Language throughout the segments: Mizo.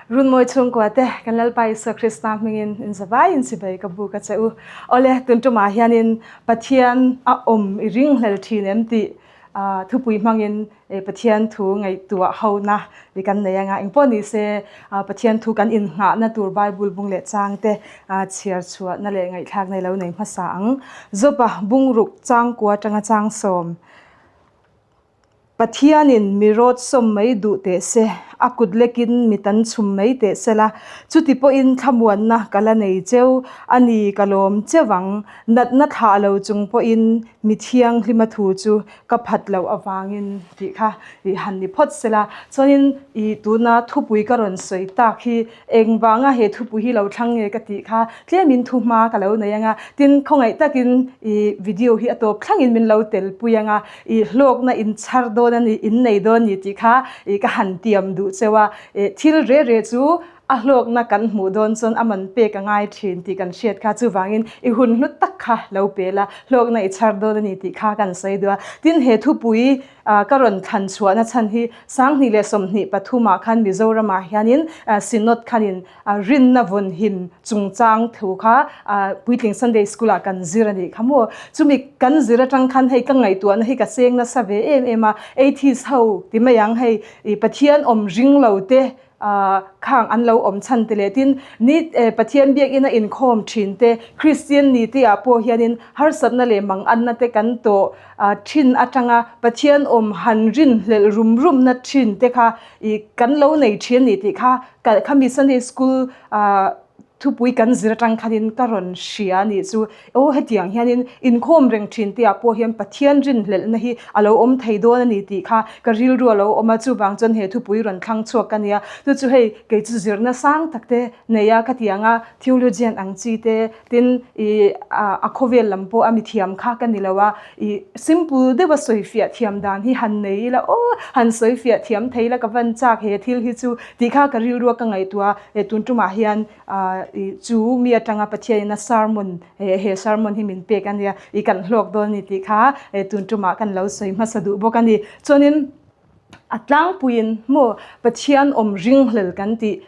Runmawi chhungkua te kan Lalpa Isua Krista hmingin in zavai in chibai ka buk a che u. Awle, tun tumah hianin Pathian a awm i ringhlel thin em tih thupui hmangin Pathian thu ngaihtuah hona i kan nei anga engpawh ni se Pathian thu kan innghahna tur Bible bung leh chang te chhiar chhuahna leh ngaihthlakna i lo nei hmasa ang. Job-a bungruk changkua atanga changsawm. Pathianin mi rawt sawm mai duh teh se, a kut lekin mi tan chhum mai teh se la, chuti pawhin thlamuanna ka la nei cheu a ni ka lawm cheu ang. Natna thlah lo chung pawhin mi thianghlima thu chu ka phat loh avangin tih kha i han ni phawt se la. Chuanin i tuna thupui ka rawn sawi tak hi Engvanga he thupui hi lo thlang nge ka tih kha tlemin thu hma ka lo nei anga, tin khawngaih takin i video hi a tawp thlangin min lo tel pui anga, i hlawkna in chhar dawn a ni, in nei dawn ni tih kha i ka han tiam duh cheu a, i thil re re chu a hlawkna kan hmuh dawn chuan a man pek a ngai thin tih kan hriat kha, chuvangin i hun hlu tak kha lo pe la, hlawkna i chhar dawn a ni tih kha kan sawi duh a, tin he thupui Ka rawn thlan chhuahna chhan hi 2023 ah khan Mizoramah hianin Synod khanin rinna vawnhim chungchang thu kha Puitling Sunday School ah kan zir a nih kha maw. Chumi kan zir atang khan hei ka ngaihtuahna hi ka seng nasa ve em em a, atheist ho ti mai ang hei Pathian awm ring lo te Khang an lo awm chhan te leh tin ni Pathian biakina inkhawm thin te, Kristian ni te ah pawh hianin harsatna leh manganna te kan tawh thin atanga Pathian awm han rinhlelh rum rumna thin te kha i kan lo nei thin a ni tih kha khami Sunday School Thupui kan zir atang khanin ka rawn hria a nih chu. Aw hetiang hianin inkhawm reng thin te ah pawh hian Pathian rinhlelhna hi a lo awm thei dawn a ni tih kha ka rilru a lo awm a, chuvang chuan he thupui rawn thlang chhuak ka nia. Chu chu hei kei chu zirna sang tak te nei a, khatianga theologian ang chi te tin ih a khawvel lam pawh a mithiam kha ka ni lo a, ih simple deuha sawifiah thiam dan hi han nei ila aw han sawifiah thiam thei ila ka van chak he thil hi chu tih kha ka rilru a ka ngaihtuah a. He tun tumah hian chu mi atanga Pathianin a sermon he sermon hi min pek a nia i kan hlawk dawn a ni tih kha tun tumah kan lo sawi hmasa duh bawk a ni. Chuanin a tlangpuiin maw Pathian awm ringhlel kan tih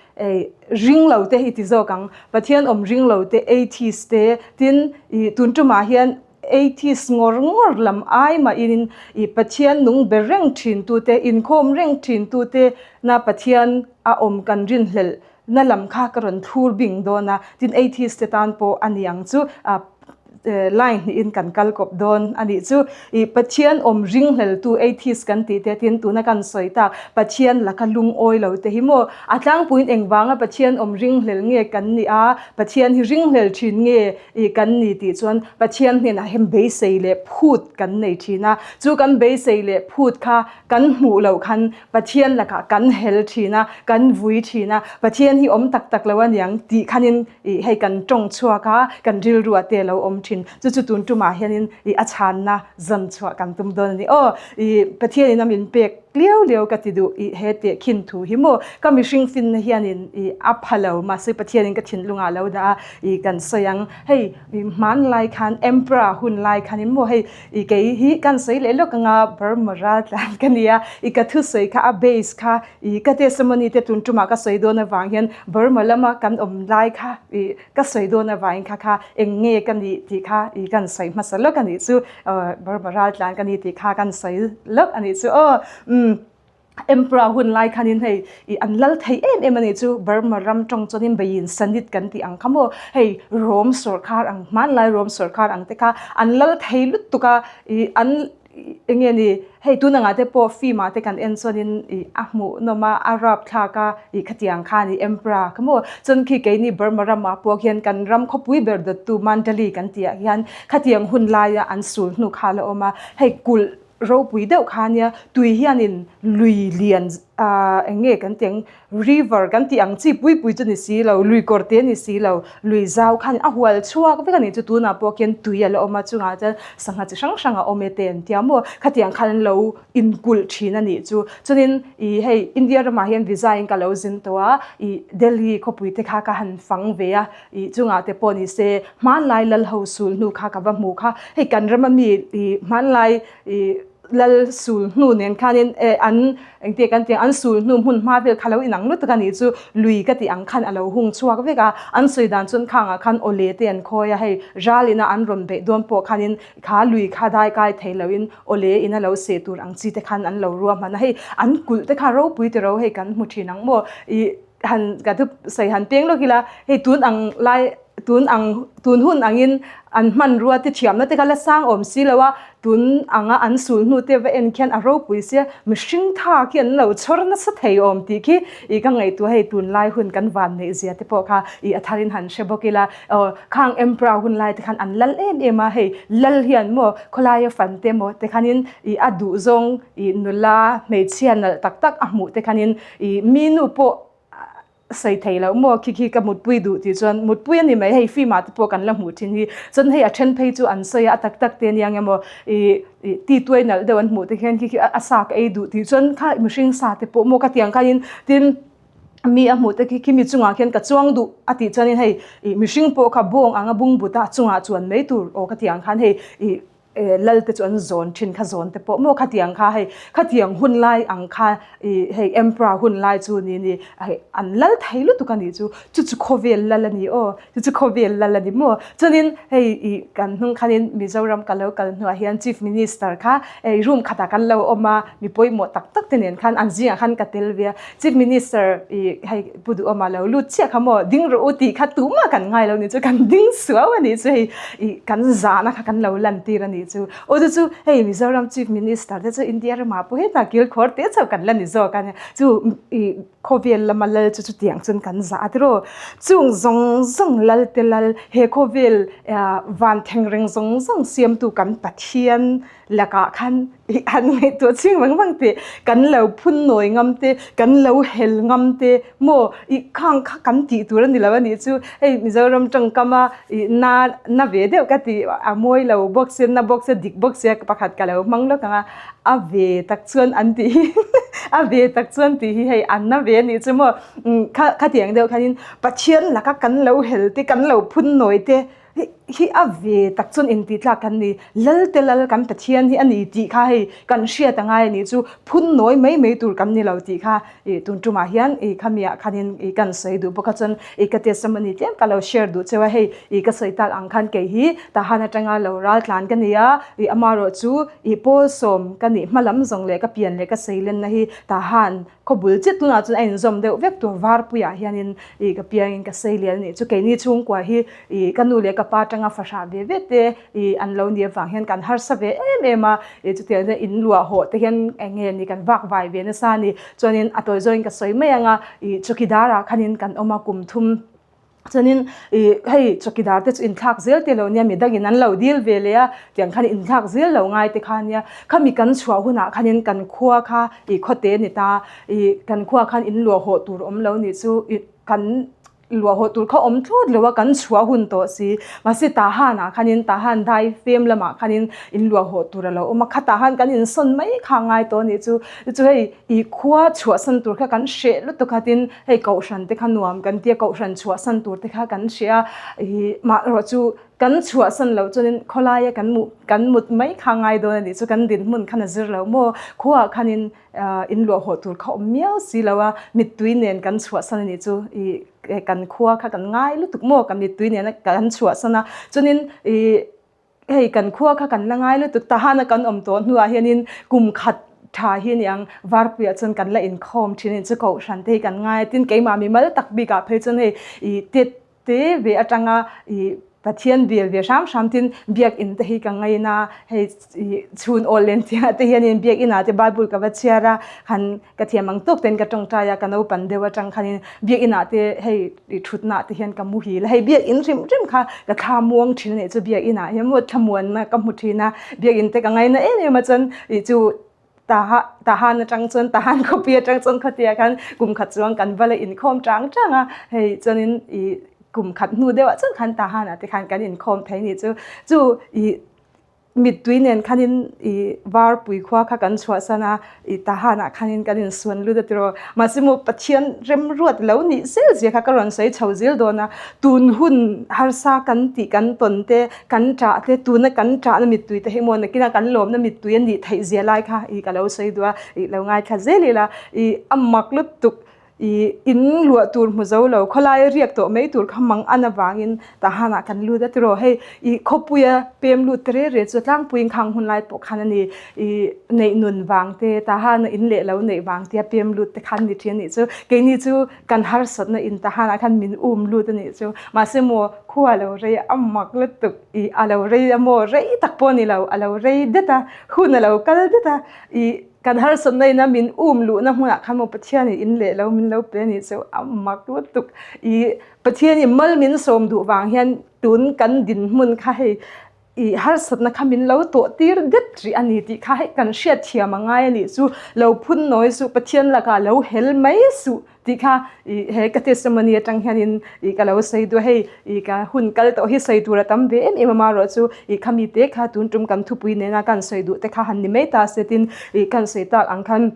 ring lo te i ti zawk ang Pathian awm ring lo te atheist te tin i tun tumah hian atheist ngawr ngawr lam ai mahin i Pathian nung ber reng thin tute inkhawm reng thin tute na Pathian a awm kan rinhlelh na lam kha ka rawn thlur bing dawn a, tin atheist te tan pawh a ni ang chu line hnihin kan kal kawp dawn a nih chu. I Pathian awm ringhleltu atheist kan tih te tin tuna kan sawi tak Pathian laka lungawi lo te hi maw a tlangpuiin engvanga Pathian awm ringhlel nge kan nih a, Pathian hi ringhlel thin nge i kan ni tih chuan Pathian hnenah hian beisei leh phut kan nei thin a, chu kan beisei leh phut kha kan hmuh loh khan Pathian lakah kan hel thin a, kan vui thin a, Pathian hi awm tak tak lo a niang tih khanin ih hei kan tawng chhuak a, kan rilru te lo awm thin. Chu chu tun tumah hianin ih a chhanna zan chhuah kan tum dawn a ni. Aw ih Pathianin a min pek liau liau ka ti duh ih he teh khin thu hi maw ka mihring finna hianin ih a pha lo mahse Pathianin ka thinlungah a lo dah a ih kan sawi ang. Hei ih hmanlai khan Emperor hun lai khanin maw hei I kei hi kan sawi leh lawk anga Burma ral tlan ka nia, i ka thusawi kha a base kha i ka testimony te tun tumah ka sawi dawn avang hian Burma lama kan awm lai kha i ka sawi dawn avangin kha kha eng nge ka nih tih kha i kan sawi hmasa lawk a nih chu Burma ral tlan ka ni tih kha kan sawi lawk a nih chu aw umm. Emperor hun lai khanin hei i an lal thei em em a nih chu Burma ram tawng chuanin Beyin Sanit kan tih ang kha maw hei Rome sawrkar ang hmanlai Rome sawrkar ang te kha an lal thei lutuk a i an eng nge ni hei tun angah te pawh film ah te kan en chuanin i a hmuh nawm a a rap thlak a i khatiang kha a ni Emperor kha maw chuan khi keini Burma ramah pawh khian kan ram khawpui ber dawttu Mandalay kan tih ah hian khatiang hun laia an sul hnu kha a la awm a hei kulh Ropui deuh kha nia, tui hianin lui lian ah eng nge kan tih ang, river kan tih ang chi pui pui chu ni si lo, lui kawr te ni si lo, lui zau khan a hual chhuak vek a nih chu tunah pawh khian tui a la awm a, chungah chuan sangha chi hrang hrang a awm e te an tia maw, khatiang khan an lo inkulh thin a nih chu. Chuanin ih hei India ramah hian visa in ka lo zin tawh a, ih Delhi khawpui te kha ka han fang ve a, Ih chungah te pawh ni se hmanlai lal ho sul hnu kha ka va hmu kha hei kan rama mi ih hmanlai ih Lal sul hnu nen khanin eh an engtia kan tih ang an sul hnu hmun hma vel kha lo inang lutuk a nih chu lui ka tih ang khan a lo hung chhuak vek a, an sawi dan chuan khangah khan awle te an khawi a, hei ral ina an rawn beih dawn pawh khanin kha lui kha dai kai thei loin awle ina lo seh tur ang chi te khan an lo ruahman a, hei an kulh te kha ropui ti ro hei kan hmu thin ang maw ih han ka thu sawi han peng lawk ila hei tun ang lai tun ang tun hun angin an hmanrua te thiamna te kha la sang awm si lo a tun anga an sul hnu te va en khian a ropui sia mihring tha khi an lo chhawr nasa thei awm tih khi ih ka ngaihtuah hei tunlai hun kan van neih zia te pawh kha ih a tharin han hre bawk ila aw khang emperor hun lai te khan an lal em em a hei lal hian maw khawlaia fan te maw te khanin ih a duh zawng ih nula hmeichhia nalh tak tak a hmuh te khanin Ih mi nu pawh sawi thei loh maw khi khi ka mutpui duh tih chuan mutpui a ni mai hei film ah te pawh kan la hmuh thin hi chuan hei a then phei chu an sawi a a tak tak te ania nge maw ih ih ti tuai nalh deuh an hmuh te hian khi khi a sa ka ei duh tih chuan kha mihring sa te pawh maw ka tiang khanin tin mi a hmuh te khi khi mi chungah khian ka chuang duh a tih chuanin hei ih mihring pawh kha bawng anga bungbut a chungah chuan mai tur aw ka tiang khan hei ih lal te chu an zawn thin kha zawn te pawh maw khatiang kha hei khatiang hun lai ang kha ih hei emperor hun lai chu ni ni hei an lal thei lutuk a nih chu chu chu khawvel lal a ni aw chu chu khawvel lal a ni maw chuanin hei ih kan hnung khanin Mizoram ka lo kal hnuah hian chief minister kha hei room khatah kan lo awm a mi pawimawh tak tak te nen khan an zingah khan ka tel ve a chief minister ih hei Pu Duhawma lo lut chiah kha maw ding rawh u tih kha tumah kan ngai lo ni chu kan ding suau a nih chu hei ih kan zahna kha kan lo lan tir a nih chu aw chu chu hei Mizoram Chief Minister te chu India ramah pawh hetah kilkhawr te chauh kan la ni zawk a nia chu ih khawvel lama lal chu chutiang chuan kan zah a tiraw chung zawng zawng lal te lal he khawvel van thengreng zawng zawng siamtu kan Pathian lakah khan han ngaihtuah ching vang vang teh kan lo phun nawi ngam te kan lo hel ngam te maw ih khang kha kan tih tur a ni lo a nih chu hei Mizoram tawngkam a ih na na ve deuh ka tih a mawi lo bawk sia na bawk sia dik bawk sia pakhat ka lo hmang lawk ang a a ve tak chuan an tih hi a ve tak chuan tih hi hei an na ve a nih chu maw kha khatiang deuh khanin Pathian laka kan lo hel te kan lo phun nawi te Hi a ve tak chuan intih tlak kan ni. Lal te lal kan Pathian hi a ni tih kha hei kan hriat a ngai a nih chu phun nawi mai mai tur kan ni lo tih kha ih tun tumah hian ih khamiah khanin ih kan sawi duh bawk a chuan ih ka testimony tlem ka lo share duh cheu a hei ih ka sawi tak ang khan kei hi Tahan atanga lo ral tlan ka ni a ih amaherawh chu ih pawlsawm ka nih hma lam zawng leh ka pian leh ka seilenna hi Tahan Khaw bul chiah tunah chuan a inzawm deuh vek tur varpuiah hianin ih ka piangin ka sei lian a nih chu keini chhungkua hi ih ka nu leh ka pa atanga fahrah ve ve te ih an lo nih avang hian kan harsa ve em em a ih chutiang chuan in luah hawh te hian eng nge ni kan vak vai ve nasa a ni chuanin a tawi zawngin ka sawi mai ang a ih chawkidar ah khanin kan awm a kum thum Chuanin ih hei chawkidar te chu inthlak zel te lo nia midangin an lo dil ve leh a tiang khan inthlak zel lo ngai te kha nia khami kan chhuah hunah khanin kan khua kha ih khawte a ni ta ih kan khua khan in luah hawh tur awm lo nih chu ih kan luah hawh tur kha awm thlawt lo a kan chhuah hun tawh si mahse tahan ah khanin tahan dai fem lamah khanin in luah hawh tur a lo awm a khatah khan kan insawn mai kha a ngai tawh a nih chu chu hei ih khua chhuahsan tur kha kan hreh lutuk a tin hei kohhran te kha nuam kan tia kohhran chhuahsan tur te kha kan hria ih mah erawh chu kan chhuahsan loh chuanin khawlaia kan muh kan mut mai kha ngai dawn a nih chu kan dinhmun khan a zir lo maw khuaah khanin ah in luah hawh tur kha awm miau si lo a mittui nen kan chhuahsan a nih chu ih kan khua kha kan ngai lutuk maw kan mittui nena kan chhuahsan a chuanin ih Hei kan khua kha kan la ngai lutuk tahana kan awm tawh hnuah hianin kum khat tha hi aniang varpuiah chuan kan la inkhawm thin a ni chu kohhran te hi kan ngai a tin keimah mimal tak bikah phei chuan hei ih tet te ve atanga ih Pathian vel ve hram hram tin biakinn te hi ka ngaina hei ih chhun awl len chiah te hianin biakinn ah te bible ka va chhiar a han Ka thiam ang tawk ten ka tawngtai a, ka naupan deuh atang khanin biakinn ah te hei i thutna ah te hian ka muhil a, hei biakinn hrim hrim kha ka thla muang thin a nih chu biakinn ah hian maw thlamuanna ka hmu thin a, biakinn te ka ngaina em em a chuan ih chu taha tahan atang chuan tahan khawpi atang chuan khawtia khan kum khat chuang kan vala inkhawm chang chang a, hei chuanin ih kum khat hnu deuh ah chuan khan tahan ah te khan kan inkhawm thei a nih chu, chu ih. Mittui nen khanin i Varpui khua kha kan chhuahsan a, i Tahanah khanin kan insuan lut a tiraw. Mahse maw Pathian remruat lo nih zel zia kha ka rawn sawi chho zel dawn a, tun hun harsa kan tih kan tawn te, kan ṭah te, tuna kan ṭahna mittui te hi maw nakina kan lawmna mittui a nih theih zia lai kha i ka lo sawi duh a, i lo ngaithla zel ila, i a mak lutuk. I in luah tur hmu zo lo, khawlaia riak tawh mai tur kha mang an avangin Tahanah kan lut a tiraw. Hei i khawpuia pem lut te reh reh chu tlangpuiin khang hun lai pawh khan a ni. I neih nun vang te, Tahana in leh lo neih vang tia pem lut te khan ni thin a nih chu. Keini chu kan harsatna in Tahanah khan min um lut a nih chu. Mahse maw khua lo rei a mak lutuk i a lo rei a maw rei tak pawh a ni lo, a lo rei det a, hun a lo kal det a i. Kan harsatna ina min um luhna hmunah khan maw Pathianin in leh lo min lo pe a nih chu a mak lutuk. I Pathianin mal min sawm duh vang hian tun kan dinhmun kha hei i harsatna kha min lo tawh tir det rih a ni tih kha hei kan hriatthiam a ngai a nih chu. Lo phun nawi suh Pathian lakah lo hel mai suh. Tih kha i he ka testimony atang hianin i ka lo sawi duh a, hei i ka hun kal tawh hi sawi tur a tam ve em em a marawh chu i khami te kha tun tum kan thupui nena kan sawi duh te kha han ni mai ta se tin i kan sawi tak ang khan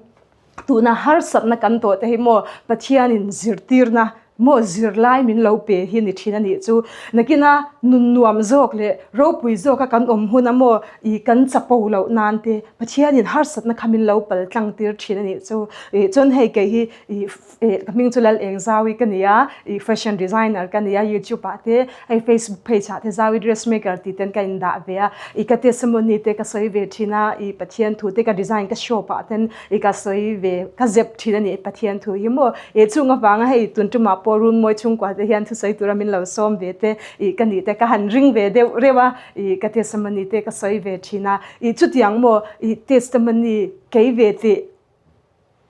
tuna harsatna kan tawh te hi maw Pathianin zirtirna maw zirlai min lo pe hi ni thin a nih chu nakina nun nuam zawk leh ropui zawka kan awm hun a maw i kan chapo loh nan te Pathianin harsatna kha min lo pal tlang tir thin a nih chu i chuan hei kei hi I ka hming chu Lal Eng Zawi ka ni a, i fashion designer ka ni a, YouTube ah te hei Facebook page ah te Zawi dressmaker tih ten ka in dah ve a, i ka testimony te ka sawi ve thin a, i Pathian thu te ka design ka shop ah ten i ka sawi ve ka zep thin a ni Pathian thu hi maw, i chung avanga hei tun tumah pawh Runmawi chhungkua te hian thusawi tura min lo sawm ve te i ka nih te ka han ring ve deuh reuh a, i ka testimony te ka sawi ve thin a, i chutiang maw i testimony kei ve tih.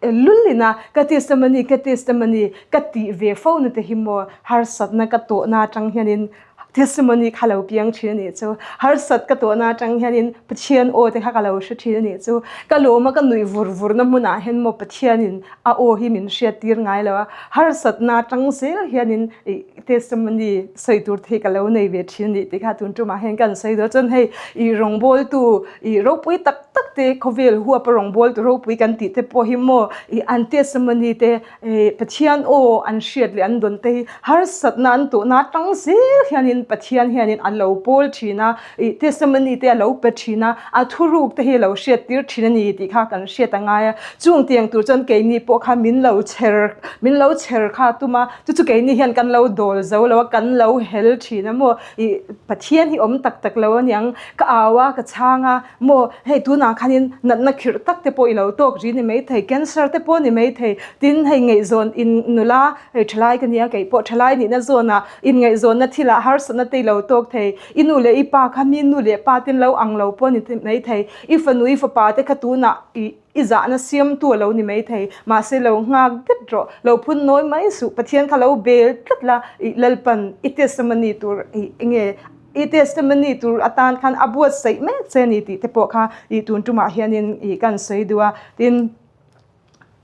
Lul ina ka testimony ka testimony ka tih ve fo na te hi maw harsatna ka tawhna atang hianin testimony kha lo piang thin a nih chu. Harsat ka tawhna atang hianin Pathian aw te kha ka lo hre thin a nih chu. Ka lawma ka nuih vur vur na hmunah hian maw Pathianin a aw hi min hriat tir ngai lo a, harsatna atang zel hianin ih testimony sawi tur thei ka lo nei ve thin a nih tih kha tun tumah hian kan sawi dawn chuan hei ih rawngbawltu ih ropui tak tak te khawvel huapa rawngbawltu ropui kan tih te pawh hi maw ih an testimony te ih Pathian aw an hriat leh an dawn te hi harsatna an tawhna atang zel hianin Pathian hianin a lo pawl thin a ih testimony te a lo pe thin a a thuruk te hi a lo hriat tir thin a ni tih kha kan hriat a ngai a chung tiang tur chuan keini pawh kha min lo chher min lo chher kha a tum a chu chu keini hian kan lo dawl zo lo a kan lo hel thin a maw ih Pathian hi awm tak tak lo aniang ka au a ka chhang a Maw, hei tunah khanin natna khirh tak te pawh i lo tawk ri ni maithei, cancer te pawh ni maithei, tin hei ngaihzawn in nula, hei thalai ka nia keih pawh thalai nihna zawnah inngaihzawnna thilah harsatna te i lo tawk thei, i nu leh i pa kha mi nu leh pa ten lo ang lo pawh ni maithei, i fanu i fapa te kha tunah i i zahna siamtu a lo ni maithei, mahse lo nghak det rawh, lo phun nawi mai suh, Pathian kha lo bel tlat la, i Lalpan i testimony tur i enge I testimony tur atan khan a buatsaih mek che a ni tih te pawh kha i tun tumah hianin i kan sawi duh a. Tin,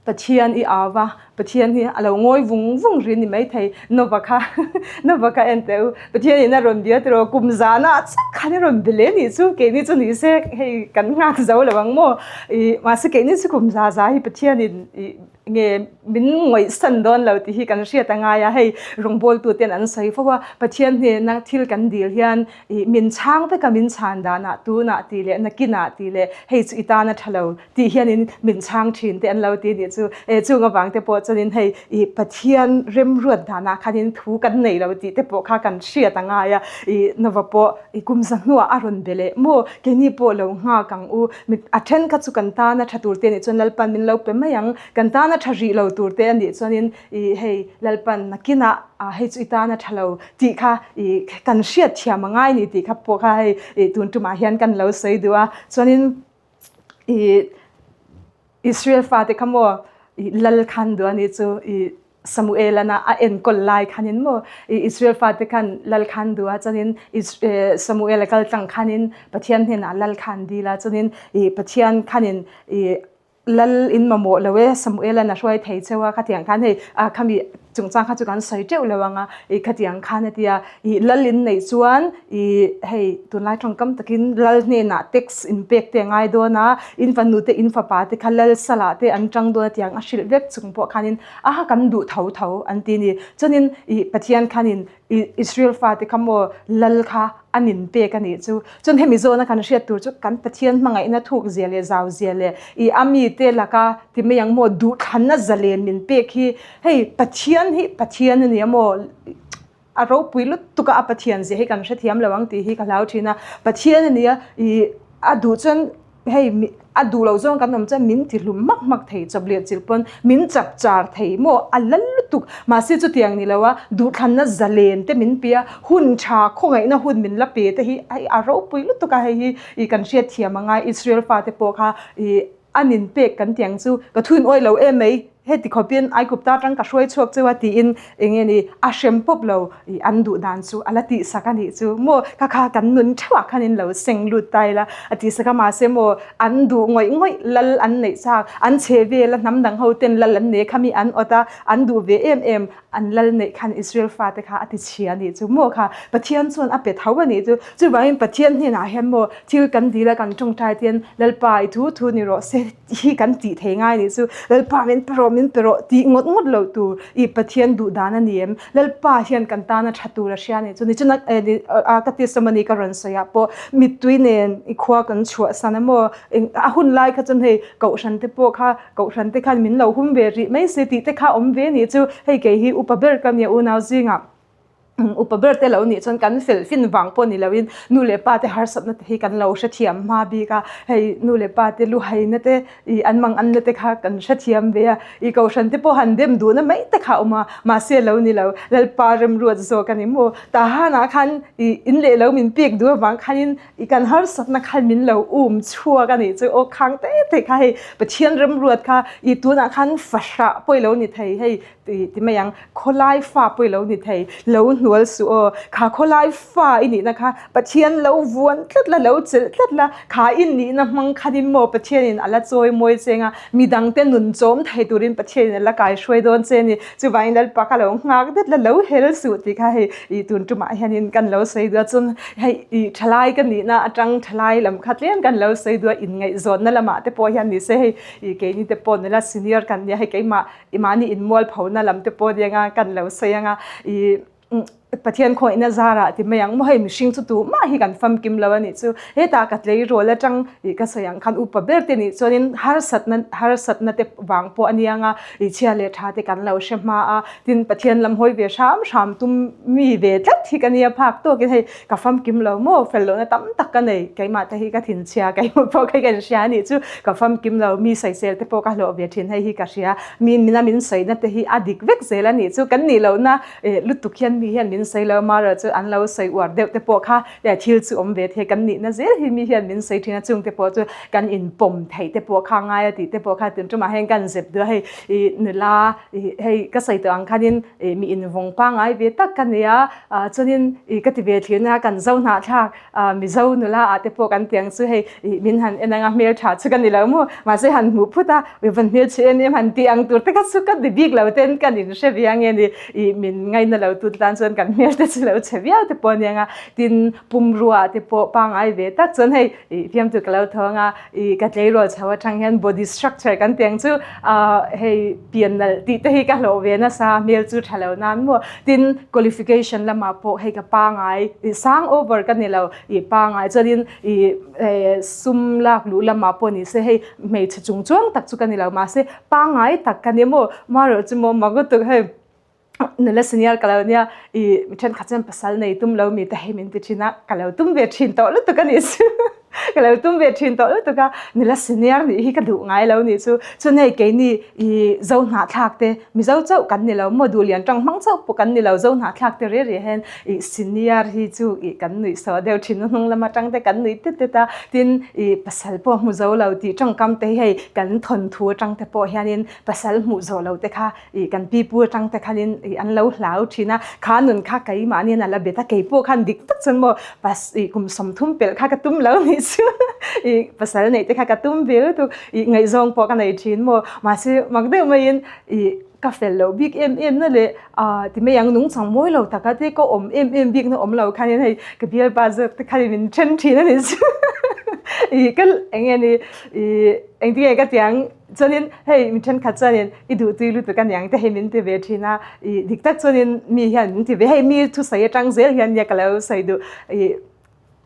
Pathian i au va, Pathian hi a lo ngawi vung vung ri ni maithei. Nova kha Nova kha en teh u, Pathianin a rawn bia tiraw kum zana chiah khan a rawn be leh nih chu, keini chu ni se hei kan nghak zo lo ang maw? I mahse keini chu kum za za hi Pathianin i Nge min ngawihsan dawn lo tih hi kan hriat a ngai a, hei rawngbawltu ten an sawi fo a, Pathian hnena thil kan dil hian ih min chhang vek a, min chhan danah tunah tih leh nakinah tih leh hei chu i tan a tha lo tih hianin min chhang thin te an lo ti nih chu e chung avang te pawh chuanin hei ih Pathian remruat danah khanin thu kan nei lo tih te pawh kha kan hriat a ngai a, ih Nova pawh ih kum za hnuah a rawn be leh maw keini pawh lo nghak ang u. Mi a then kha chu kan tana tha tur te anih chuan Lalpan min lo pe mai ang, kan tana tha rih lo tur te anih chuanin ih hei Lalpan nakinah ah hei chu i tana tha lo tih kha ih kan hriat thiam a ngai ni tih kha pawh kha hei ih tun tumah hian kan lo sawi duh a, chuanin ih Israel fate kha maw ih lal khan duh anih chu ih Samuelana a enkawl lai khanin maw Israel fate khan lal khan duh a chuanin Samuel a kal tlang khanin Pathian hnenah lal khan dil a chuanin Pathian khanin lal in mamawh lo e Samuelan a hruai thei cheu a khatiang khan hei khami. chungchang kha chu kan sawi teuh lo ang a, ih khatiang khan a tia, ih lal in neih chuan ih hei tunlai tawngkam takin lal hnenah tax in pek te a ngai dawn a, in fanu te in fapa te kha lal salah te an tang dawn a tiang a hrilh vek chung pawh khanin a kan duh tho tho an ti a ni. Chuanin ih Pathian khanin ih Israel fate kha maw lal kha an in pek a nih chu. Chuan hemi zawna kan hriat tur chu kan Pathian hmangaihna thuk zia leh zau zia leh ih a mite laka ti mai ang maw duhthlanna zalen min pek hi hei Pathian hi Pathian a ni a maw a ropui lutuk a a Pathian zia hi kan hrethiam lo ang tih hi ka hlau thin a. Pathian a ni a ih a duh chuan hei a duh loh zawng kan awm chuan min ti hlum hmak hmak thei chawp leh chilh pawn min chap char thei maw a lal lutuk mahse chutiang ni lo a duhthlanna zalen te min pe a hun tha khawngaihna hun min la pe te hi hei a ropui lutuk a hei hi ih kan hriatthiam a ngai Israel fate pawh kha ih a nin pek kan tih ang chu ka thu in awih lo em mai heti khawpin Aigupta atang ka hruai chhuak cheu a tiin eng nge ni a hrem pawp lo ih an duh dan chu a la tihsak a nih chu maw kha kha kan nun theuhah khan in lo seng lut ta ila a tihsak a mahse maw an duh ngawih ngawih lal an neih chak an chhe vel a hnam dang ho ten lal an nei kha mi an awt a an duh ve em em an lal neih khan Israel fate kha a ti chhia a nih chu maw kha Pathian chuan a pe tho a nih chu chuvangin Pathian hnenah hian maw thil kan dil a kan tawngtai te hian Lalpa i thu thu ni rawh se hi kan tih thei ngai nih chu Lalpa min pe rawh min pe rawh tih ngawt ngawt loh tur i Pathian duh dan a ni em Lalpa hian kan tana tha tur a hria nih chu ni chuan a ka testimony ka rawn sawi ah pawh mittui nen i khua kan chhuah san a maw a hun lai kha chuan hei kohhran te pawh kha kohhran te khan min lo hum ve rih mai se tih te kha awm ve nih chu hei kei hi upa ber ka nia unau zingah Upa ber te lo nih chuan kan fel fin vang pawh ni loin nu leh pa te harsatna te hi kan lo hrethiam hma bik a, hei nu leh pa te luhaina te ih an mang anna te kha kan hrethiam ve a, ih kohhran te pawh han dem duhna mai te kha a awm a, mahse lo ni lo Lalpa remruat zawk a ni maw? Tahanah khan ih in leh lo min pek duh avang khanin ih kan harsatna khan min lo um chhuak a nih chu aw khang te te kha hei Pathian remruat kha ih tunah khan fahrah pawh i lo ni thei hei Ti ti mai ang, khawlai fa pawh i lo ni thei, lo hnual suh aw, kha khawlai fa i nihna kha Pathian lo vuan tlat la, lo chelh tlat la, kha i nihna hmang khanin maw Pathianin a la chawi mawi cheng a, midangte nun chawm thei turin Pathianin a la kai hruai dawn che a ni, chuvangin Lalpa kha lo nghak det la, lo hel suh tih kha hei i tun tumah hianin kan lo sawi duh a, chuan hei i thalai ka nihna atang thalai lam kha tlem kan lo sawi duh a, inngaihzawnna lamah te pawh hian ni se hei i keini te pawh nula senior kan nia hei keimah I mahni inmualphona lam te pawh nia nga kan lo sawi anga i Pathian khawihna zarah ti mai ang maw hei mihring chu tumah hi kan famkim lo a nih chu hetah ka tleirawl atang ih ka sawi ang khan upa ber te nih chuanin harsatna harsatna te vang pawh a nia nga ih chhia leh tha te kan lo hre hma a tin Pathian lam hawi ve hram hram tum mi ve tlat hi ka nia phak tawkin hei ka famkim lo maw fel lohna tam tak ka nei keimah te hi ka thinchhia keimah pawh kha kan hria anih chu ka famkim lo mi sawisel te pawh ka hlawh ve thin hei hi ka hria mi mina min sawina te hi a dik vek zel anih chu kan nih lohna eh lutuk hian mi hian min sawi lo marawh chu an lo sawi uar deuh te pawh kha thil chu awm ve thei kan nihna zel hi mi hian min sawi thin a chung te pawh chu kan inpawm theih te pawh kha ngai a tih te pawh kha tun tumah hian kan zep duh a hei ih nula ih hei ka sawi tawh ang khanin ih mi invawng pangngai ve tak ka ni a ah chuanin ih ka ti ve thin a kan zo hnahthlak ah mizo nula ah te pawh kan ti ang chu hei ih min han en anga hmeltha chu ka ni lo maw mahse han hmuh phut a mi van hmelchhe em em han tih ang tur te kha chu ka ti bik lo ten kan inhre ve ang nge ni ih min ngaina lo tu te tan chuan kan hmel te chu lo chhe viau te pawh a nia nga tin pumrua ah te pawh pangngai ve tak chuan hei ih fiamtu ka lo thawng a ih ka tleirawl chho atang hian body structure kan ti ang chu ah hei pian nalh tih te hi ka hlawh ve nasa hmel chu tha lo nan maw tin qualification lamah pawh hei ka pangai ih sang over ka ni lo ih pangai chuanin ih eh sum lak luh lamah pawh ni se hei hmeichhe chung chuang tak chu ka ni lo mahse pangai tak ka ni maw marawh chu maw mak lutuk hei. Nula senior ka lo nia i mi thenkhat chuan pasal nei tum lo mi te hei min ti thin a ka lo tum ve thin tawh lutuk a nih chu ka lo tum ve thin tawh lutuk a nula senior nih hi ka duh ngai lo nih chu chuan hei keini i zo hnahthlak te mizo chauh kan ni lo maw duhlian tawng hmang chauh pawh kan ni lo zo hnahthlak te reh reh hian i senior hi chu i kan nuih sawh deuh thin a hnung lam atang te kan nuih tet tet a tin i pasal pawh hmu zo lo tih tawngkam te hi hei kan thawnthu atang te pawh hianin pasal hmuh zawh lo te kha ih kan pipu atang te khanin ih an lo hlau thin a, kha nun kha keimahniin a la bet a, keipawh khan dik tak chuan maw pas ih kum 30 pelh kha ka tum lo nih chu ih pasal neih te kha ka tum ve lutuk ih ngaihzawng pawh ka nei thin maw mahse mak deuh maiin ih. ka fel loh bik em em na leh ah ti mai ang nungchang mawi lo taka te ka awm em em bik na awm lo khanin hei ka bialpa zawk te khanin min then thin a ni chu ih ka eng nge ni ih engtin nge ka ti ang chuanin hei mi thenkhat chuanin i duhtui lutuk a niang te hei min ti ve thin a ih dik tak chuanin mi hian min ti ve hei mi thusawi atang zel hian nia ka lo sawi duh ih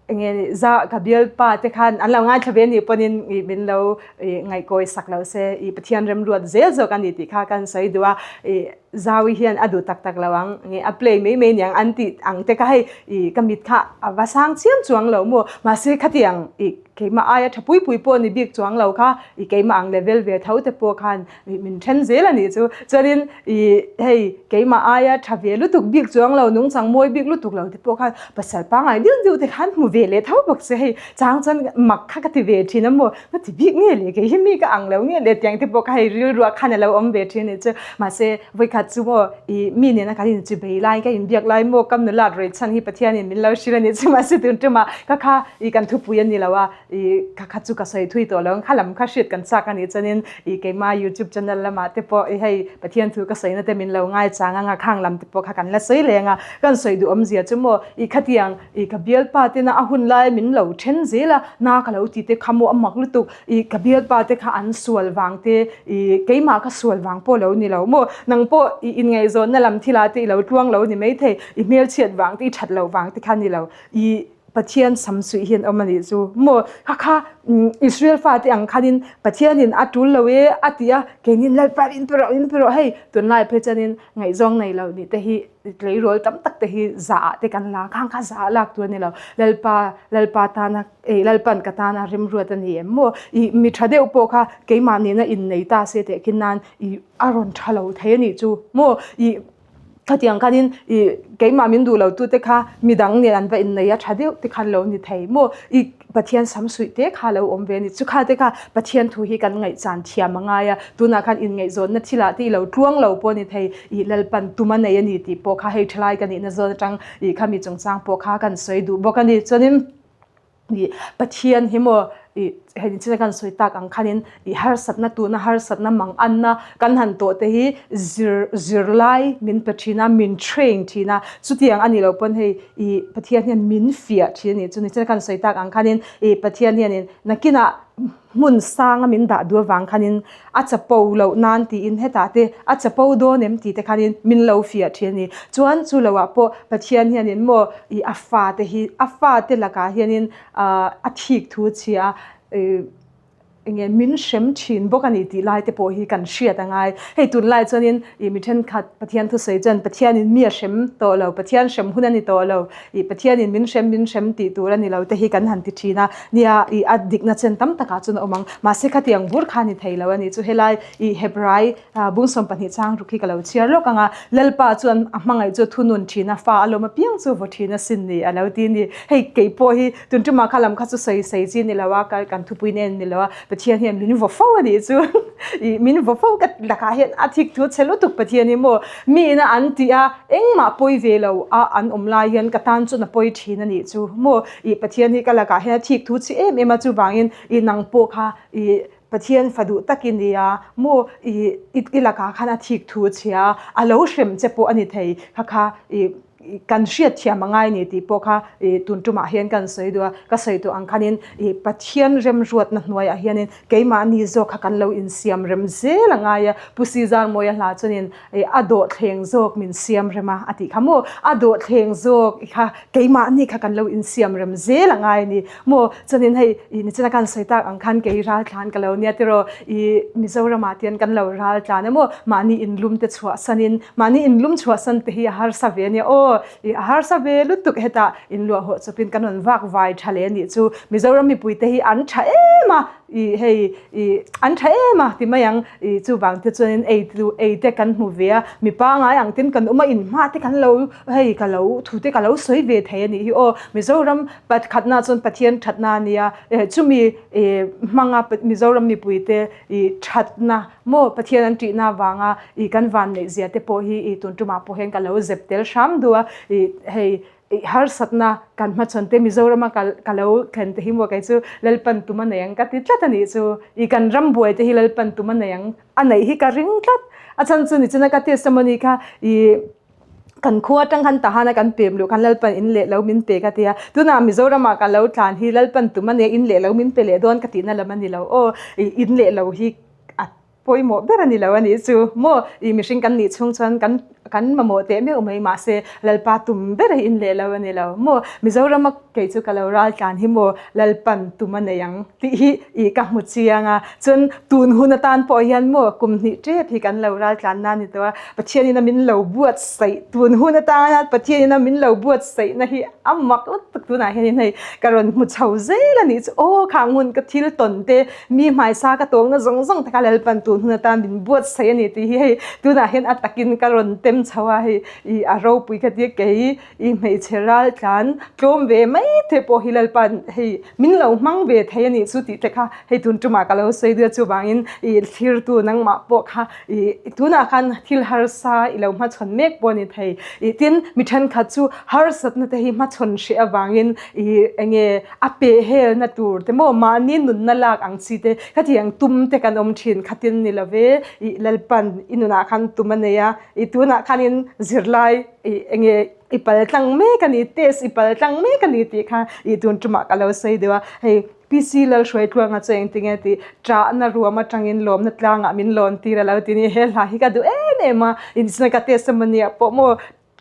Eng nge ni za ka bialpa te khan an lo ngaithla ve nih pawhin ih min lo ih ngaihkawi sak lo se ih Pathian remruat zel zawk a ni tih kha kan sawi duh a, ih Zaui hian a duh tak tak lo ang nge a play mai mai niang an tih ang te kha hei ih ka mit kha a va sang chiam chuang lo maw mahse khatiang ih keimah aia tha pui pui pawh ni bik chuang lo kha ih keimah ang level ve tho te pawh khan ih min then zel a nih chu chuanin Ih, hei, keimah aia tha ve lutuk bik chuang lo, nungchang mawi bik lutuk lo te pawh khan pasal pangngai deuh deuh te khan hmu ve leh tho bawk se hei, chang chuan mak kha ka ti ve thin a maw, ka ti bik nge le kei hi mi ka ang lo nge le tiang te pawh kha hei rilruah khan a lo awm ve thin a nih chu. Mahse, vawikhat chu maw ih mi nena kan inchi bei lai, ka inbiak lai maw kam nulat rei chhan hi Pathianin min lo hrilh a nih chu, mahse tun tumah ka kha ih kan thupui a ni lo a, I kha kha chu ka sawi thui tawh lo ang, kha lam kha hriat kan chak a nih chuanin i keimah youtube channel lamah te pawh i hei Pathian thu ka sawina te min lo ngai chang anga khang lam te pawh kha kan la sawi leng a, kan sawi duh awmzia chu maw i khatiang i ka bialpa tena a hun lai min lo then zel a, na ka lo ti te kha maw a mak lutuk i ka bialpa te kha an sual vang te i keimah ka sual vang pawh lo ni lo maw nang pawh i inngaihzawnna lam thila te i lo tluang lo ni maithei i hmelchhiat vang te i that loh vang te kha ni lo i Pathian sam suih hian awm a nih chu maw kha kha Israel fate ang khanin Pathianin a tul lo e a ti a keinin Lalpa in pe rawh in pe rawh hei tunlai phei chuanin ngaihzawng nei lo nih te hi tleirawl tam tak te hi zah ah te kan la khang kha zah ah lak tur a ni lo Lalpa Lalpa tana ei Lalpan ka tana remruat a ni em maw ih mi tha deuh pawh kha keimah nena innei ta se teh khin nan ih a rawn tha lo thei a nih chu maw ih Khatiang khanin ih keimah min duh lo tute kha midang nen an va innei a tha deuh te khan lo ni thei maw? Ih Pathian sam suih te kha lo awm ve a ni. Chukha te kha Pathian thu hi kan ngaihchan thiam a ngai a, tunah khan inngaihzawnna thilah te i lo tluang lo pawh a ni thei, ih Lalpan tum a nei a ni tih pawh kha hei thalai ka nihna zawn atang ih khami chungchang pawh kha kan sawi duh bawk a ni. Chuanin. Ih Pathian hi maw ih hei nichina kan sawi tak ang khanin ih harsatna tuna harsatna mang anna kan han tawh te hi zir zirlai min pe thin a min train thin a chutiang a nih loh pawn hei ih Pathian hian min fiah thin a nih chu nichina kan sawi tak ang khanin ih Pathian hianin nakinah hmun sanga min dah duh avang khanin a chapo loh nan tiin hetah te a chapo dawn em tih te khanin min lo fiah thin a ni. Chuan chu loah pawh Pathian hianin maw ih a fate hi a fate lakah hianin ah a thik thu chhia a ih eng nge min hrem thin bawk a ni tih lai te pawh hi kan hriat a ngai. Hei tunlai chuanin ih mi thenkhat Pathian thusawi chuan Pathianin mi a hrem tawh lo Pathian hrem hun a ni tawh lo Ih Pathianin min hrem min hrem tih tur a ni lo te hi kan han ti thin a, nia ih a dikna chen tam takah chuan a awm ang. Mahse khatiang bur kha ni thei lo a ni chu helai ih Hebrai bung 12 chang ruk hi ka lo chhiar lawk ang a, Lalpa chuan a hmangaih chu thunun thin a, fa a lawm apiang chu vaw thin a sin ni a lo ti a ni. Hei kei pawh hi tun tumah kha lam kha chu sawi sawi chi a ni lo a, kan thupui nen a ni lo a, Pathian hian min vaw fo a nih chu ih min vaw fo ka lakah hian a thik thu chhe lutuk Pathian hi maw mi ina an tih a engmah pawi ve lo a an awm lai hian ka tan chuan a pawi thin a nih chu maw ih Pathian hi ka lakah hian a thik thu chhe em em a chuvangin ih nang pawh kha ih Pathian fa duh tak i nia maw ih i lakah khan a thik thu chhia a lo hrem che pawh a ni thei kha kha ih Kan hriat thiam a ngai ni tih pawh kha ih tun tumah hian kan sawi duh a, ka sawi tawh ang khanin ih Pathian remruatna hnuaiah hianin keimahni zawk kha kan lo insiam rem zel a ngai a, Pu Sizarmawia hla chuanin ih a dawhthleng zawk min siam rem a a tih kha maw, a dawhthleng zawk kha keimahni kha kan lo insiam rem zel a ngai a ni maw, chuanin hei ih nichina kan sawi tak ang khan kei raltlan ka lo nia tiraw ih Mizoramah te hian kan lo raltlan emaw mahni inlum te chhuahsanin Mahni inlum chhuahsan te hi a harsa ve a nia aw, i a harsa ve lutuk hetah inluah hawh chawpin kan rawn vak vai tha leh a nih chu. Mizoram mipui te hi an tha em a, i hei i an tha em a ti mai ang, i chuvang te chuanin ei tu ei te kan hmu ve a, mi pangai ang ten kan awm a, inhma te kan lo hei ka lo thu te ka lo sawi ve thei a nih hi aw. Mizoram pakhatna chuan Pathian thatna a nia, chumi i hmanga Mizoram mipui te i thatna Maw Pathian an ṭihna avanga i kan van neih zia te pawh hi i tun ṭumah pawh hian ka lo zep tel hram duh a, i hei I harsatna kan hmachhawn te Mizorama kal ka lo thlen te hi maw kei chu Lalpan tum a nei ang ka ti tlat a nih chu. I kan ram buai te hi Lalpan tum a nei ang a neih hi ka ring tlat. A chhan chu nichina ka testimony kha i kan khua atang khan tahana kan pem luh khan Lalpan in leh lo min pe ka tia. Tunah Mizorama ka lo tlan hi Lalpan tum a nia in leh lo min pe leh dawn ka tihna lam a ni lo aw. I in leh lo hi a Pawimawh ber a ni lo a nih chu maw? I mihring kan nih chhung chuan kan kan mamawh teh meuh mai mahse Lalpa tum ber hi in leh lo a ni lo maw? Mizorama kei chu ka lo ral tlan hi maw Lalpan tum a nei ang tih hi i ka hmu chiang a, chuan tun hun atan pawh hian maw kum hnih tep hi kan lo ral tlan na ni tawh a, Pathianin a min lo buatsaih tun hun atana Pathianin a min lo buatsaihna hi a mak lutuk tunah hianin hei ka rawn hmu chho zel a nih chu aw khang hun ka thil tawn te Mi hmaisa ka tawngna zawng zawng te kha Lalpan tun hun atan min buatsaih a ni tih hi hei tunah hian a takin ka rawn tem chho a, hei i a ropui kha tia kei i hmeichhe ral tlan tlawm ve mai te pawh hi Lalpan hei min lo hmang ve thei a nih chu tih te kha hei tun tumah ka lo sawi duh a chuvangin i thlirtu nangmah pawh kha i tunah khan thil harsa i lo hmachhawn mek pawh a ni thei i tin mi thenkhat chu harsatna te hi hmachhawn hreh avangin i enge A pehhelna tur te maw mahni nunna lak ang chi te khatiang tum te kan awm thin khatin ni lo ve ih Lalpan i nunah khan tum a nei a ih tunah khanin zirlai ih enge i pal tlang mek a ni test i pal tlang mek a ni tih kha ih tun tumah ka lo sawi deuh a hei PC Lalhruaitluanga chu engtinge tih ṭahna ruam aṭangin lawmna tlangah min lawn tir a lo ti ni he hla hi ka duh em em a inchhunga ka test emaw nia pawh maw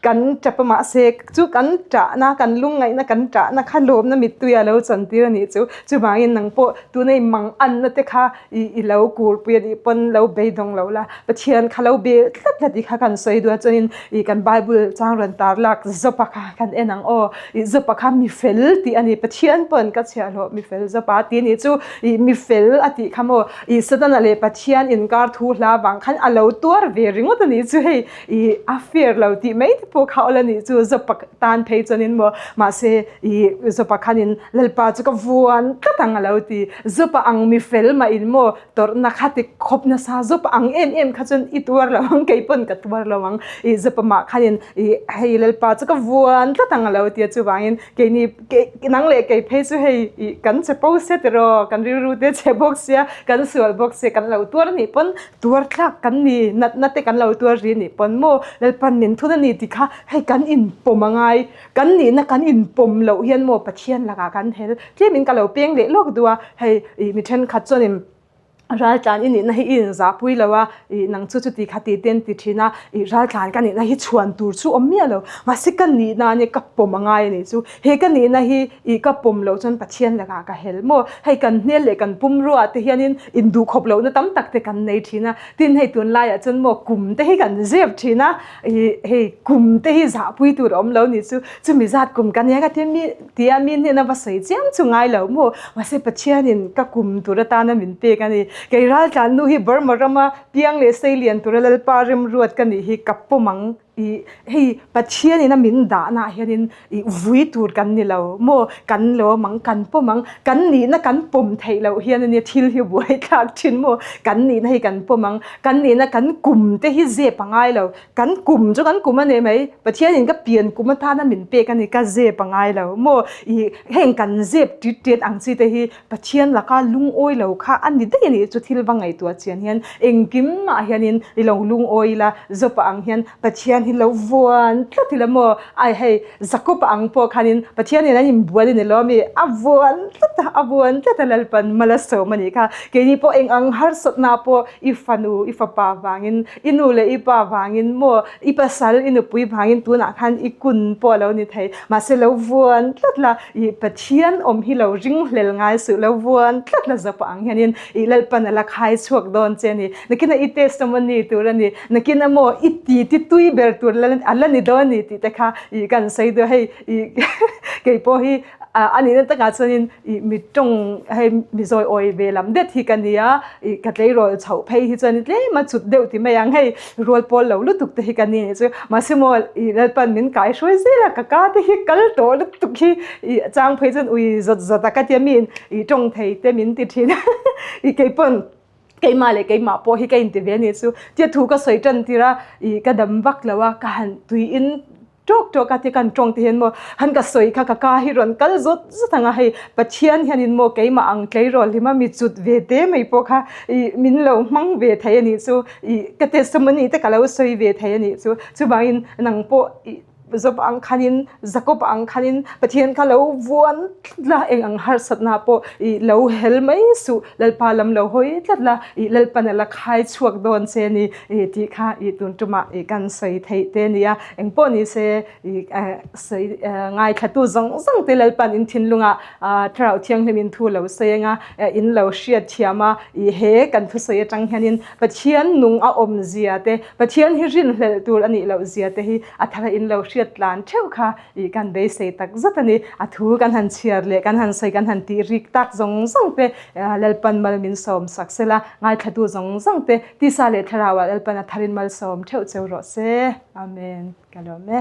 Kan tap a mahse chu kan tahna kan lungngaihna kan tahna kha lawmna mittui a lo chantir a nih chu. Chuvangin nang pawh tuna i mang anna te kha i i lo kurpui a nih pawn lo beidawng lo la, Pathian kha lo bel tlat tlat i kha kan sawi duh a chuanin i kan Bible chang rawn tar lak Zawpa kha kan en ang aw. I Zawpa kha mi fel tih a ni Pathian pawn ka chhiahhlawh mi fel Zawpa tih a nih chu i mi fel a tih kha maw i Satana leh Pathian inkar thu hla vang khan a lo tuar ve ringawt a nih chu hei. I a fair lo tih mai te pawh kha awl a nih chu Zawpa tan phei chuanin maw mahse i Zawpa khanin Lalpa chu ka vuan tlat ang a lo ti. Zawpa ang mi fel mah in maw tawrhna kha ti khawp nasa Zawpa ang em em kha chuan i tuar lo ang kei pawn ka tuar lo ang. I Zawpa mah khanin i hei Lalpa chu ka vuan tlat ang a lo ti a chuvangin keini nang leh kei phei chu hei i kan che po sia tiraw kan rilru te che bawk sia kan sual bawk sia kan lo tuar anih pawn Tuar tlak kan ni, natna te kan lo tuar ri nih pawn maw Lalpan min thun a ni ti kha hei kan inpawm a ngai, kan nihna kan inpawm loh hian maw Pathian lakah kan hel tlemin ka lo peng leh lawk duh a, hei ih mi thenkhat chuanin raltlan i nihna hi i inzahpui lo a, ih nang chu chuti kha ti te an ti thin a, ih raltlan ka nihna hi chhuan tur chu awm miah lo, mahse ka nihna ania ka pawm a ngai a nih chu, he ka nihna hi ih ka pawm loh chuan Pathian lakah ka hel maw, hei kan hmel leh kan pumruaah te hianin Induhkhawp lohna tam tak te kan nei thin a, tin hei tunlaiah chuan maw kum te hi kan zep thin a, ih hei kum te hi zahpui tur a awm lo ni chu, chumi zat kum ka nia ka ti mi tia mi hnena va sawi chiam chu ngai lo maw, mahse Pathianin ka kum tur atana min pek a ni, kei raltlan nu hi Burma rama piang leh seilian tura Lalpa remruat ka nih hi ka pawm ang. I hei Pathian in a min dahna ah hianin i vui tur kan ni lo maw, kan lawm ang, kan pawm ang, kan nihna kan pawm theih loh hian ania thil hi buai thlak thin maw, kan nihna hi kan pawm ang, kan nihna kan kum te hi zep a ngai lo, kan kum chu kan kum a ni mai, Pathian in ka pian kum atana min pek a ni ka zep a ngai lo maw, i heng kan zep tit tet ang chi te hi Pathian laka lungawi lo kha a ni daih a nih chu thil va ngaihtuah chian hian engkim ah hianin i lo lungawi ila Jopa ang hian Pathian hi lo vuan tlat ila maw ai hei Jakopa ang pawh khanin Pathianin an inbual a ni lo ami a vuan tlat a a vuan tlat a Lalpan mal a sawm a nih kha keini pawh eng ang harsatna pawh i fanu i fapa vangin i nu leh i pa vangin maw i pasal i nupui vangin tunah khan i kun pawh a lo ni thei mahse lo vuan tlat la I Pathian awm hi lo ring hlel ngai suh lo vuan tlat la zawk ang hianin i Lalpan a la khai chhuak dawn che a ni. Nakina i testimony tur a ni, nakina maw i ti ti tui ber tur a la ni dawn a ni tih te kha i kan sawi duh a hei i kei pawh hi a nihna takah chuanin i mi tawng hei mi zawi awi ve lam det hi ka ni a, i ka tleirawl chhoh phei hi chuan tlem a chut deuh ti mai ang hei rual pawl lo lutuk te hi ka ni anih chu mahse maw i Lalpan min kai hruai zel a ka ka te hi kal tawh lutuk hi i chang phei chuan ui zawt zawt a ka tia mi in i tawng thei te min ti thin i keipawn keimah leh keimah pawh hi ka inti ve anih chu tia thu ka sawi tan tir a i ka dam vak lo a ka han tui in. Tawk tawk a ti kan tawng te hian maw han ka sawi kha ka ka hi rawn kal zawt zawt ang a hei Pathian hianin maw keimah ang tleirawl hi ma mi cut ve te mai pawh kha ih min lo hmang ve thei a nih chu ih ka testimony te ka lo sawi ve thei a nih chu chuvangin nang pawh ih Job ang khanin Jacob ang khanin Pathian kha lo vuan tlat la eng ang harsatna pawh ih lo hel mai suh Lalpa lam lo hawi tlat la ih Lalpan a la khai chhuak dawn che a ni. I tih kha i tun tumah i kan sawi theih te nia engpawh ni se i sawi ngaithlatu zawng zawng te Lalpan in thinlungah Thlarau Thianghlim in thu lo sawi anga in lo hriat thiam a i he kan thusawi atang hianin Pathian nung a awm zia te Pathian hi rinhlelh tur a nih loh zia te hi a thara in lo hriat tlan theuh kha i kan beisei tak zet a ni. A thu kan han chhiar leh kan han sawi kan han tih rik tak zawng zawng te Lalpan mal min sawm sak sela ngaithlatu zawng zawng te Tisa leh Thlarauah Lalpan a tharin malsawm theuh cheu rawh se. Amen. Ka lawm e.